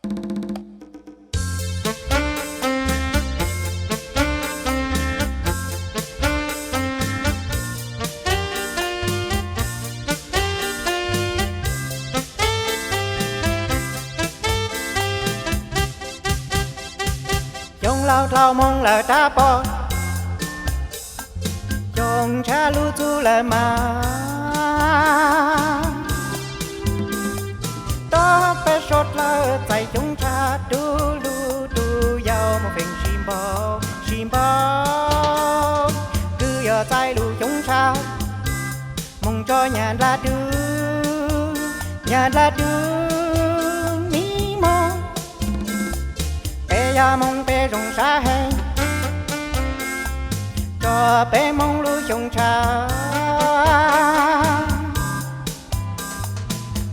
Xyoo laus dlau moo lawm rab pog, xyoo ntshav lug txug lawm mas. Tau peb suav dlawg txais xyoo ntshav, rub lug rub yau moog feem sib npaug sib npaug, kws yog txais lug xyoo ntshav moog tso nyag dlaab dwb, nyag dlaab dwb miv moog. Peb yog moog peb zoo sab heev, tso peb moog lub xyoo ntshav.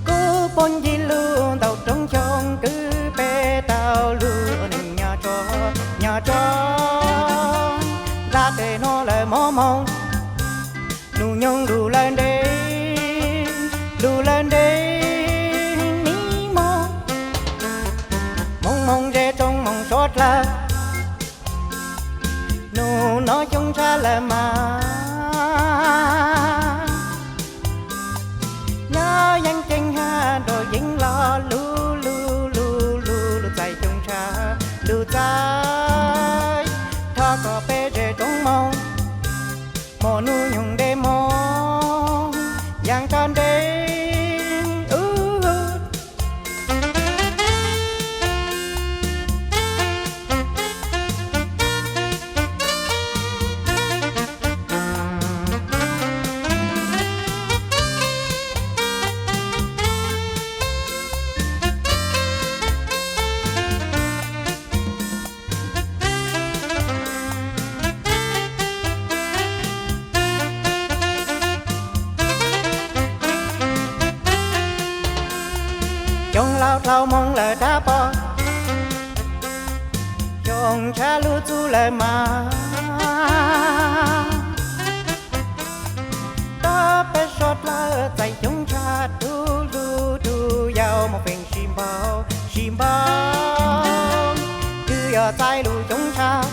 Kuv puab ncig lug ntau roob xyoo, kws peb tau lug ua neej nyob tsua, nyob tsua. Dlaab teb nuav lawm mob moog, nub nyoog lug lawm ntev, lug lawm ntev miv moog. Moog moog ze tsoo moog suav dlawg, nub nua xyoo ntshav lawm mas. Nyob yeej ceeb hab nruas yeeb los, lug lug lug lug lug txais xyoo ntshav, lug txais. Thov kom peb ze tsoo moog, moog nub nyoog dleb moog, yaam kab ntev. Xyoo laus dlau moog lawm rab pog, xyoo ntshav lug txug lawm mas. Tau peb suav dlawg txais xyoo ntshav, rub lug rub yau moog feem sib npaug sib npaug, kws yog txais lug xyoo ntshav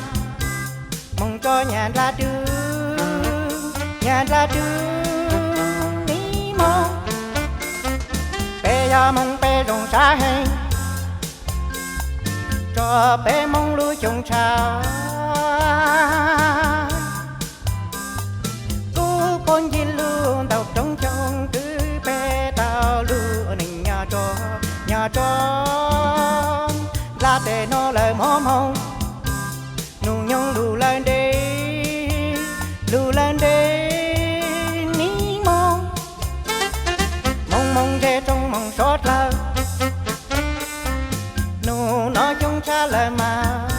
moog tso nyag dlaab dwb, nyag dlaab dwb miv moog. Peb yog moog peb zoo sab heev, tso peb moog lub xyoo ntshav. Kuv puab ncig lug ntau roob xyoo, kws peb tau lug ua neej nyob tsua, nyob tsua. Dlaab teb nuav lawm mob moog, nub nyoog lug lawm ntev, lug lawm ntev miv moog. Moog moog ze tsoo moog suav dlawg, nub nua xyoo ntshav lawm mas.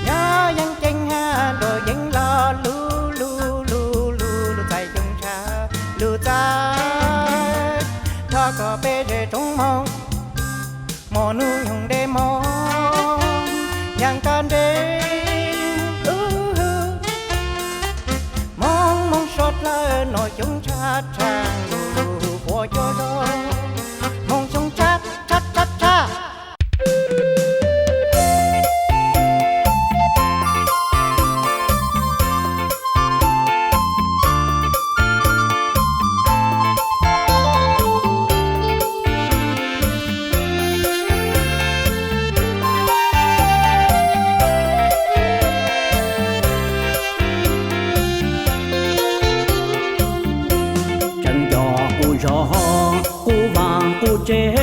Nyob yeej ceeb hab nruas yeeb los, lug lug lug lug lug txais xyoo ntshav, lug txais. Thov kom peb ze tsoo moog, moog nub nyoog dleb moog, yaam kab ntev. Moog moog suav dlawg nua xyoo ntshav tshaaj lug lug puab cuab zog, moog xyoo ntshav tshaaj tshaaj tshaaj. Tseem nco kuv zog, kuv vaaj kuv tsev,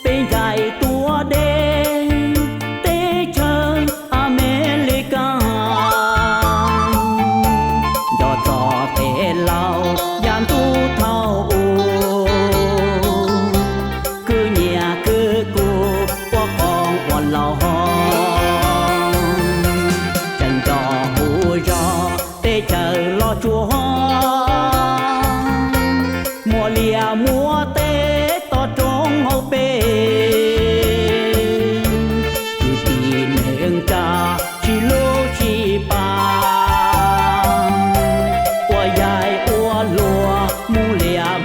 peb ncaim tuaj deb teb chaws Amelikas. Nco txog peb laug yav ntuj thaum ub, kwv nyiaj kwv kub ua qoob ua loo. Tseem nco kuv zog teb chaws los tsuas muaj liaj muaj teb toj roob hauv pes. Kwv tij neej tsa sib hlub sib pab, ua yaig ua luam mus liaj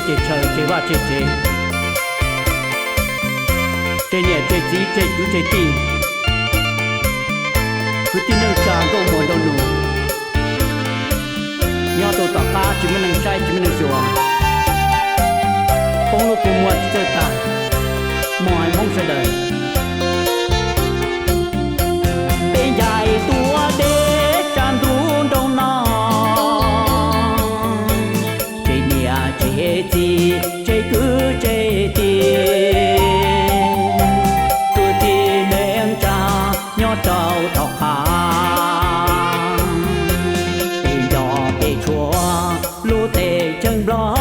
Tseg chaw tseg vaj tseg tsev, tseg niam tseg txiv tseg kwv tseg tij, kwv tij neej tsa nkauj muam nraug nus, nyob rau tom qab tsis muaj neeg saib tsis muaj neeg xyuas, poob lub qub muag txawj tag, muaj haiv Hmoob sawv daws. Peb ncaim tuav deb tsa ntuj nroo no, tseg niam tseg txiv tseg kwv tseg tij, kwv tij neej tsa nyob rau tom qab, peb nco peb tshuav lub teb chaws Nplog,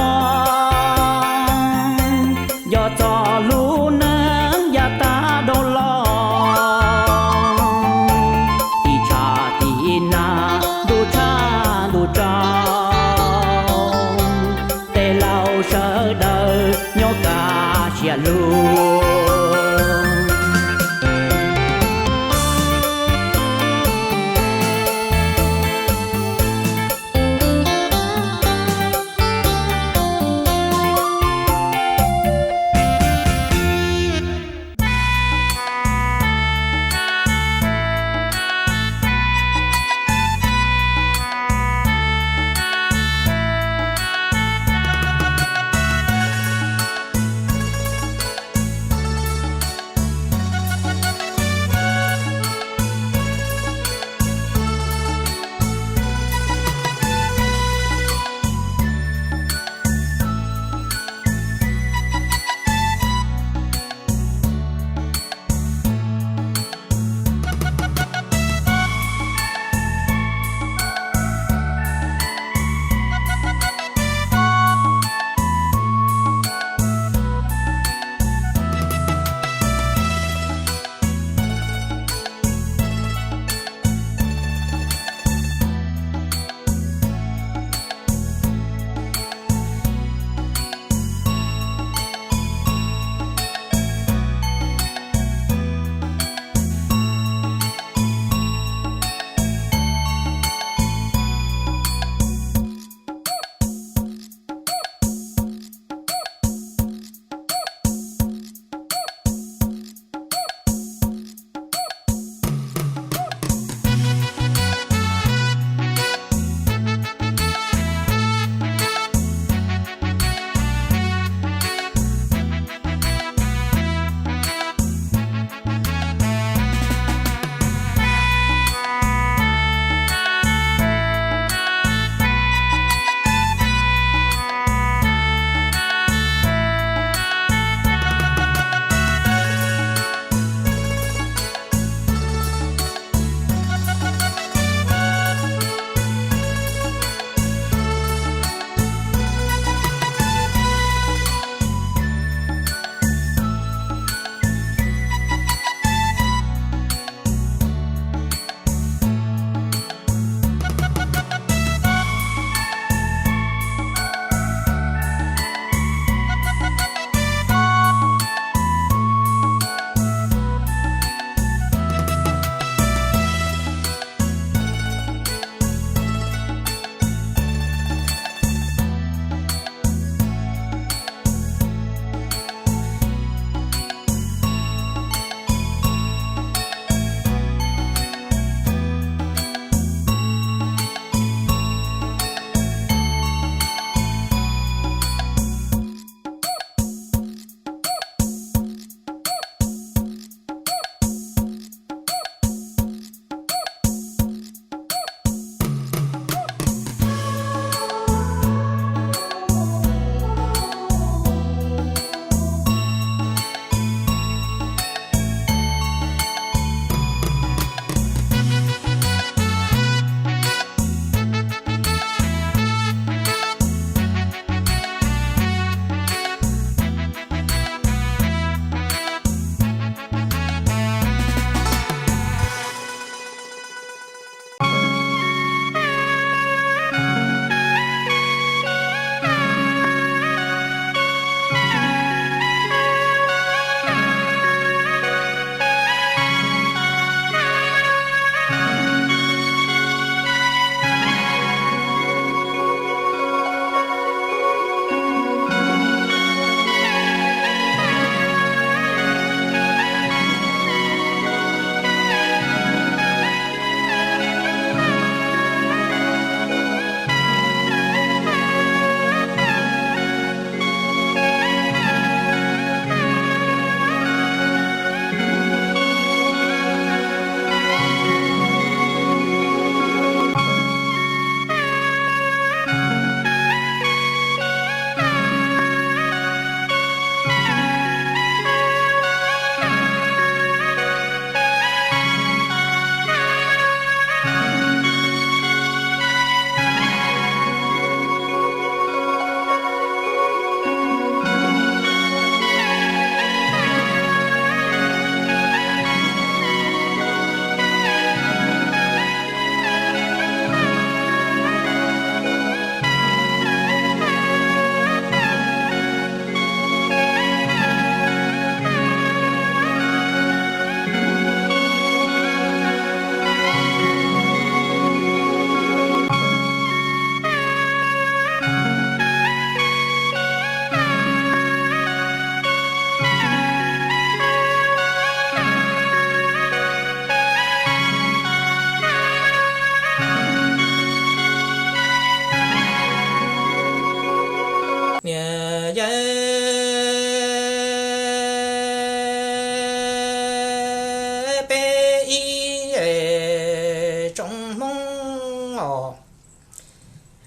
nco txog lub neej yav tas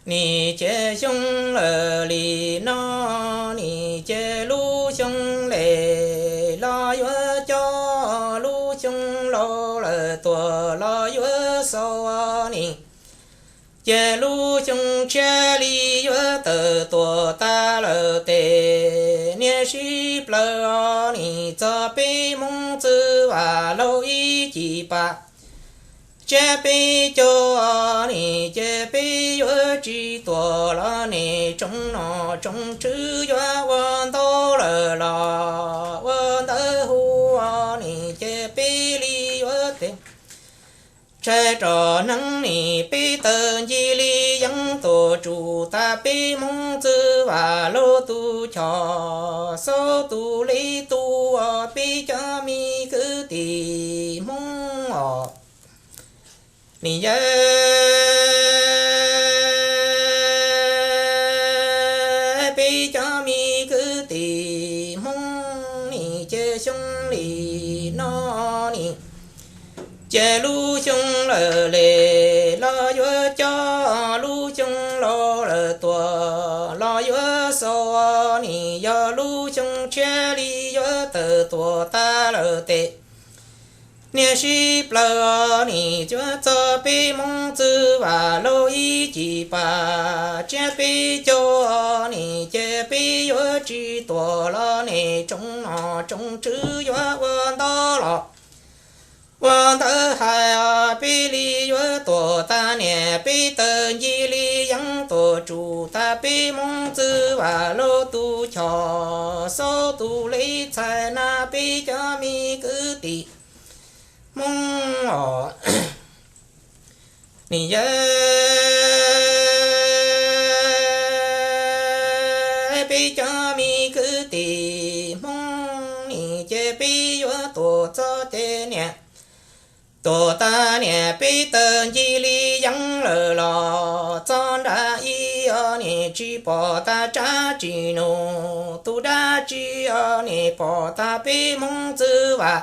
Nim ces xyoo lawm li no, nim ces lub xyoo lem los yuav coj, lub xyoo laus lawm tuam los yuav xaus nim ces lub xyoo tshiab li yuav tawm tuam tas lawm tes, niaj sib plaws nim txog peb Hmoob txwv vam laug ib cim pam tsiab peb caug nim ces peb yuav tsis tuam los nim tsoom nom tsoom tswv yuav ua ntau lawm los ua ntawv hu nim ces peb li yuav tes. Tshais rov hneev nim peb tawg ncig li yeeb tuam tsum tas peb Hmoob txwv vam laug tus choj xaub tus li tu peb cov me kwv tij Hmoob os. Nim yog peb cov me kwv tij Hmoob nim ces xyoo li no nim ces lub xyoo lawm li los yuav coj, lub xyoo laus lawm tuam los yuav xaus nim yog lub xyoo tshiab li yuav tawm tuam tas lawm tes, niaj sib plaws nim yuav txog peb Hmoob txwv vam laug ib cim pam tsiab peb caug nim ces peb yuav tsis tuam los nim tsoom nom tsoom tswv yuav ua ntau los ua ntawv hais peb li yuav tuam tas niam peb tawg ncig li yeeb tuam tsum tas peb Hmoob txwv vam laug tus choj xaub tus li txhais na peb cov me kwv tij Hmoob os. Nim yog peb cov me kwv tij Hmoob nim ces peb yuav tuam txog ces niam tuam tas niam peb tawg ncig li yeeb lawm los txog nram ib os nim tsis pom tas tsab tsis nug tus dab tsi os nim pom tas peb Hmoob txwv vam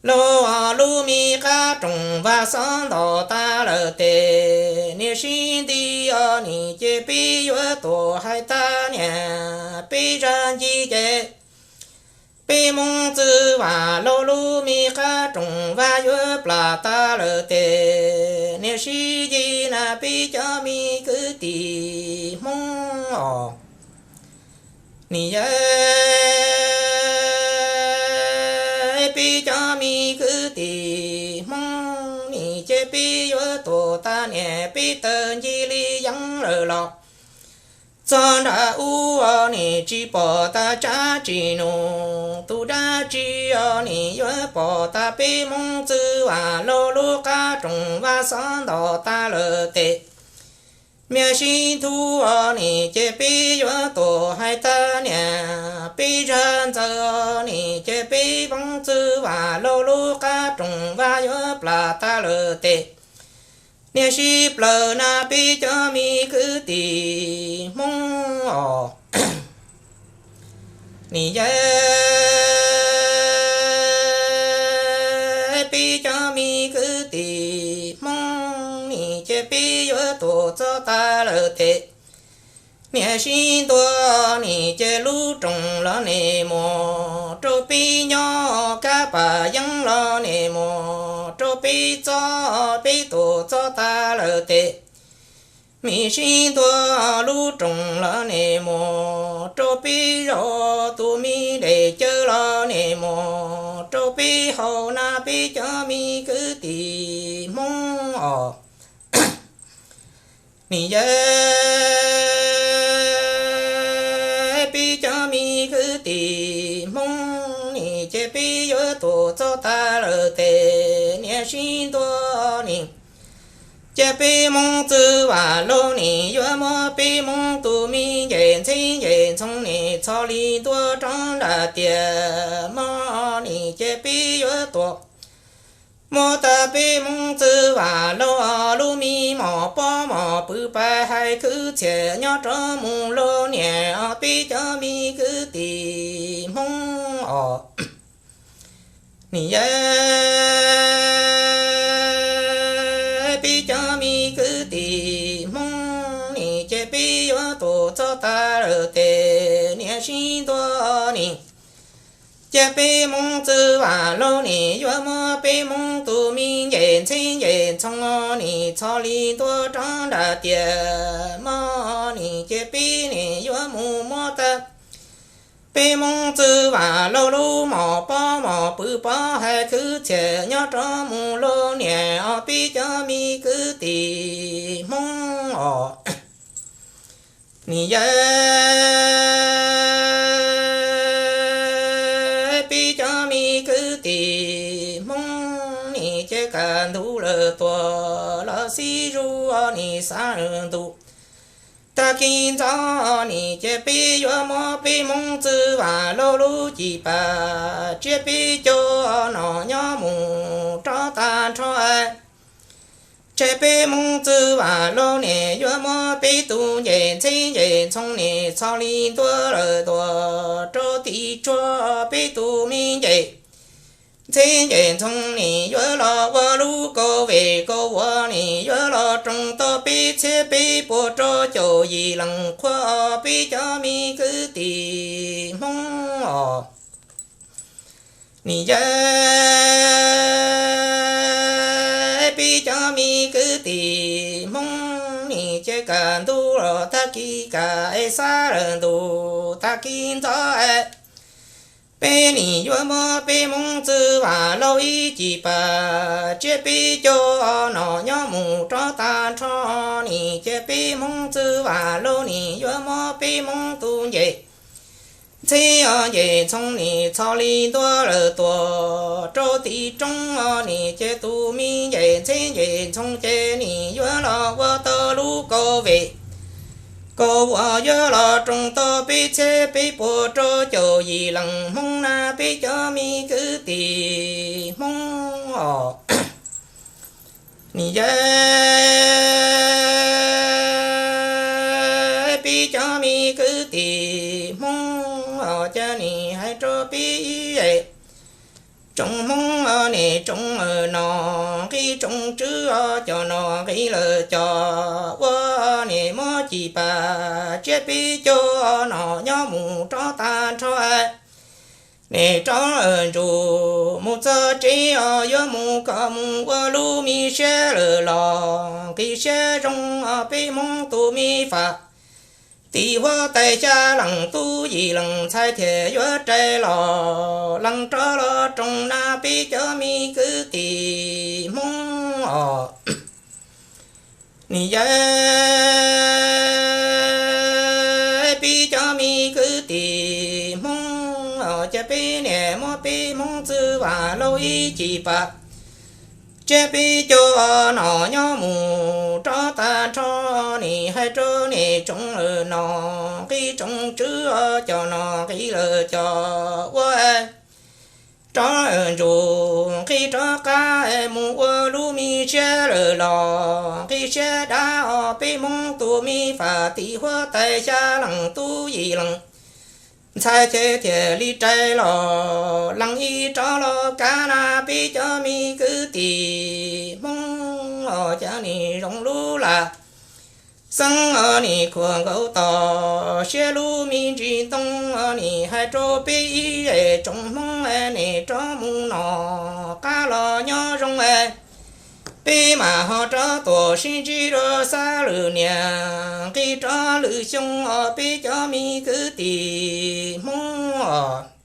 laug lub me qab rooj vag xob ntos tas lawm tes niam sib nti os nim ces peb yuav tuam hais tas niam peb zag ncig ces peb Hmoob txwv vam laug lub me qab rooj vag yuav plam tas lawm tes niam sib nti na peb cov me kwv tij Hmoob os. Nim yog peb cov me kwv tij Hmoob nim ces peb yuav tuam tas niam peb tawg ncig li yeeb lawm los txog nram ub os nim tsis pom tas tsab tsis nug tus dab tsi os nim yuav pom tas peb Hmoob txwv vam laug lub qab rooj vag xob ntos tas lawm tes niam sib nthub os nim ces peb yuav tuam hais tas niam peb zag ntxaws os nim ces peb Hmoob txwv vam laug lub qab rooj vag yuav plam tas lawm tes niam sib plaws na peb cov me kwv tij Hmoob os. Nim yog peb cov me kwv tij Hmoob nim ces peb yuav tuam txog tas lawm tes niam sib ntua nim ces lub rooj los nim mus rau peb nyob kab pam yeeb los nim mus rau peb txob peb tuam txog tas lawm tes nim sib ntua lub rooj los nim mus rau peb zaum tus me dej cawv los nim mus rau peb haus na peb cov me kwv tij Hmoob os. Nim yog peb cov me kwv tij Hmoob nim ces peb yuav tuam txog tas lawm tes niam sib ntua nim ces peb Hmoob txwv vam laug nim yuav muab peb Hmoob tus me ncej ntxheb ncej ntxhoo nim txhos li ntua rov nram tiaj mog nim ces peb yuav tuam muab tas peb Hmoob txwv vam laug lub me mom pob mom pw pais hais khwv txhiaj nyob rov mus lub niam os peb cov me kwv tij Hmoob os. Nim yog peb cov me kwv tij Hmoob peb yuav tuag txog tas lawm tes niam sib ntua nim. Ces peb Hmoob txwj vam laug nim yuav muab peb Hmoob tus me nyem Ntxheb Nyem Ntxhoo nim txhos li ntua rov nram tiaj mog nim ces peb nim yuav mus muab tag. Peb Hmoob txwj vam laug lub mom pob mom pw pob hais khwv txhiaj nyob rov mus lub niam os peb cov me kwv tij Hmoob os. Nim yog peb cov me kwv tij Hmoob nim ces kaj ntug lawm tuaj los xib zuj nim xav lawm ntuj. Tag kis ntxov nim ces peb yuav muab peb Hmoob txwj vam laug lub cim pam tsiab peb caug nom nyob mus rov tag nrho. Ces peb Hmoob txwj vam laug nim yuav muab peb tus nyem Ntxheb Nyem Ntxhoo nim txhos li ntua lawm tuaj rau tim tsuag peb tus me nyem Ntxheb Nyem Ntxhoo nim yuav los ua lub kaum vej kaum vuas nim yuav los roos tau peb txhiab peb puas rau caum yim leej qhuav peb cov me kwv tij Hmoob os. Nim yog peb cov me kwv tij Hmoob nim ces kaj ntug los tag kis kaj es xav lawm ntuj tag kis ntxov es peb nim yuav muab peb Hmoob txwj vam laug ib cim pam tsiab peb caug nom nyob mus rov tag nrho nim ces peb Hmoob txwj vam laug nim yuav muab peb Hmoob tus nyem Ntxheb Nyem Ntxhoo nim txhos li ntua lawm tuaj rau tim roob nim ces tus me nyem Ntxheb Nyem Ntxhoo ces nim yuav los ua tau lub kaum vej kaum vuas yuav los roos tau peb txhiab peb puas rau caum yim leej Hmoob na peb cov me kwv tij Hmoob os. Nim yog peb cov me kwv tij Hmoob os ces nim hais rau peb ib yam tsoom Hmoob nim tsoom nom nqi tsoom tswv os cov nom nqi lawm cov ua nim muab cim pam tsiab peb caug nom nyob mus rov tag nrho nim rov ntsuj mus txog tsev os yuav mus kom mus ua lub me siab lawm los nqis siab zoo os peb Hmoob tus me fam tim huab tais xya leej tub yim leej ntxhais thiaj yuav rais los lees rov los roos na peb cov me kwv tij Hmoob os. Nim yog peb cov me kwv tij Hmoob os ces peb nim muab peb Hmoob txwj vam laug ib cim pam tsiab peb caug nom nyob mus rov tag nrho nim hais rau nim tsoom nom nqi tsoom tswv os cov nom nqi lawm cov ua rov ntsuj nqis rov qab mus ua lub me siab lawm los nqis siab dab os peb Hmoob tus me fam tim huab tais xya leej tub yim leej ntxhais ces thiaj li rais los lees ib rov los kav na peb cov me kwv tij Hmoob os ces nim zoo lub lam xeeb os nim khuam nkaus tom siab lub me ntsis ntoo os nim hais rau peb ib yam tsoom Hmoob nim rov mus nom qab los nyob zoo peb mam ho rov tuaj sib ntsib rau xab lwm niam nqis rov lwm xyoo os peb cov me kwv tij Hmoob os.